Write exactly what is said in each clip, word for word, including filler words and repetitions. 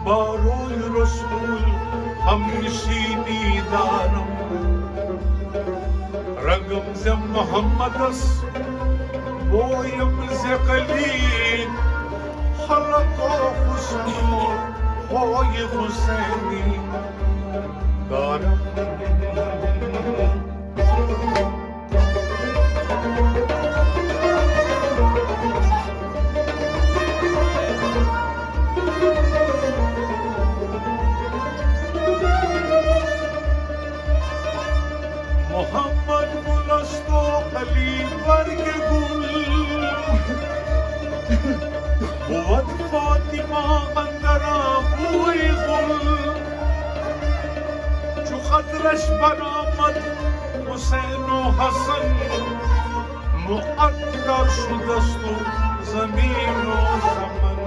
باروی رسول ہمنشینی دارم، رنگم ز محمدس بویم ز قلی، خلق و حسن و های حسینی دارم. محمد گل است و علی برگ گل، بود فاطمه اندر آن بوی گل. چو خطرش برآمد حسین و حسن، معطر شدست و زمین و زمن.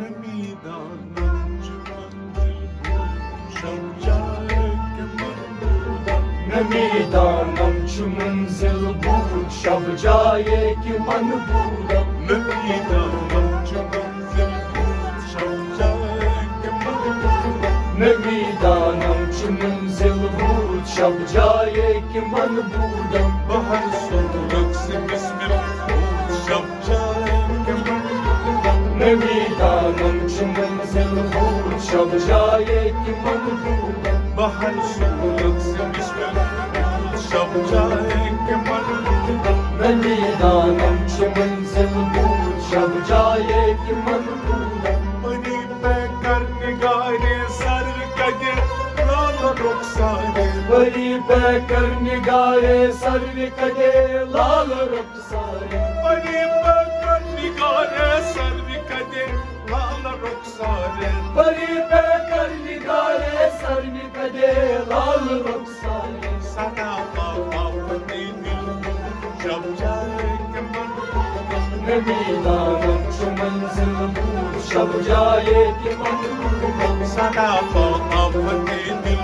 نمی‌دانم چه منزل بود شب جایی که من بودم. نمی‌دانم چه منزل بود شب جایی که من بودم. نمی‌دانم چه منزل بود شب جایی که من بودم. نمی‌دانم چه منزل بود شب جایی که من بودم. به هر سو رقص بسمل بود شب جایی که من بودم. نمی‌دانم چه منزل بود شب جایی که من بودم. به هر سو رقص بسمل بود شب جایی که من بودم. نمی‌دانم چه منزل بود شب جایی که من بودم. پری پیکر نگار سرو کده لال رخساره. پری پیکر نگار سرو کده لال رخساره. پری پیکر نگار سرو کده لال رخساره. پری پیکر نگار سرو کده لال رخساره. سدا با آفت دل شب جایی که من بودم. نمی‌دانم چه منزل بود شب جایی که من بودم. سدا با آفت دل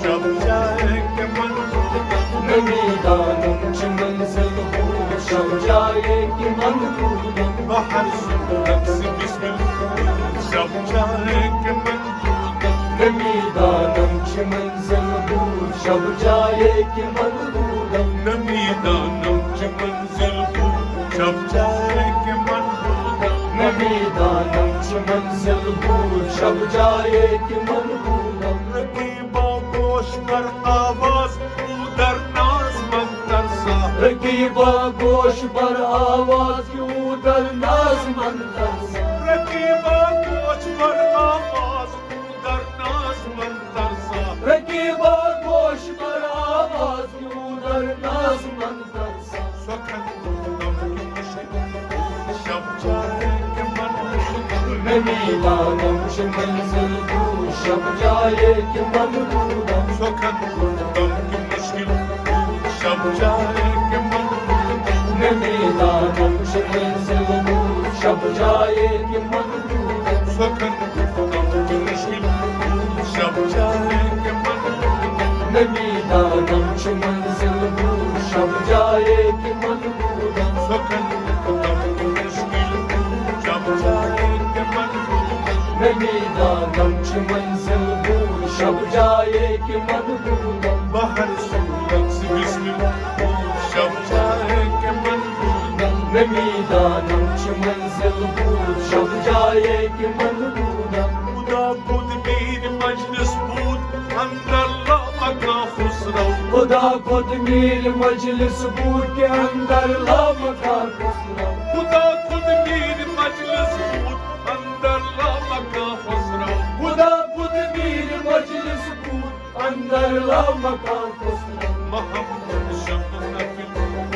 شب جایی که من بودم. نمی‌دانم چه منزل بود شب جایی که من بودم. به هر سو رقص بسمل بود شب جایی که من بودم. نمی‌دانم چه منزل بود شب جایی که من بودم. نمی‌دانم چه منزل بود شب جایی که من بودم. نمی‌دانم چه منزل بود شب جایی که من بودم. رقیبا گوش بر آواز، او در ناز من ترسا. رقیبا گوش بر آواز، او در ناز من ترسا. رقیبا گوش بر آواز، او در ناز من ترسا. رقیبا گوش بر آواز، او در ناز من ترسا. سخن گفتم که مشکل بود شب جایی که من بودم. نمی‌دانم چه منزل بود شب جایی که من بودم. سخن گفتم که مشکل بود شب جایی که من بودم. نمی‌دانم چه منزل بود شب جایی که من بودم. سخن گفتم که مشکل بود شب جایی که من بودم. نمی‌دانم چه منزل بود شب جایی که من بودم. سخن گفتم که مشکل بود شب جایی که من بودم. نمی‌دانم چه منزل بود شب جایی که من بودم. به هر سو رقص بسمل بود شب جایی که من بودم. نمی‌دانم چه منزل بود شب جایی که من بودم. خدا خود میر مجلس بود اندر لامکان خسرو. خدا خود میر مجلس بود که اندر لامکان خسرو. خدا خود میر مجلس بود اندر لامکان خسرو. خدا خود میر مجلس بود اندر لامکان خسرو. محمد شمع محفل بود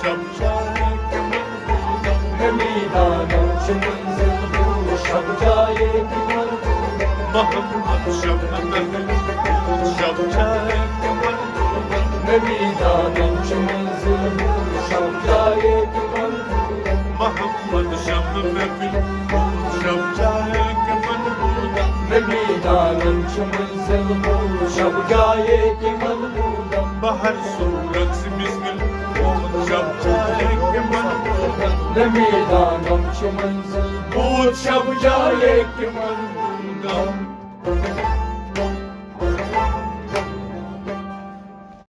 شب جایی که من بودم. نمی‌دانم چه منزل بود شب جایی که من بودم. محمد شمع محفل بود شب جایی که من بودم. نمی‌دانم چه منزل بود شب جایی که من بودم. محمد شمع محفل بود شب جایی که من بودم. نمی‌دانم چه منزل بود شب جایی بہر سُنٛد رقص بسمل، بوت شب جایہِ تِمن بوتن۔ نمیدانم چھِ منزل، بوت شب جایہِ تِمن بوتن۔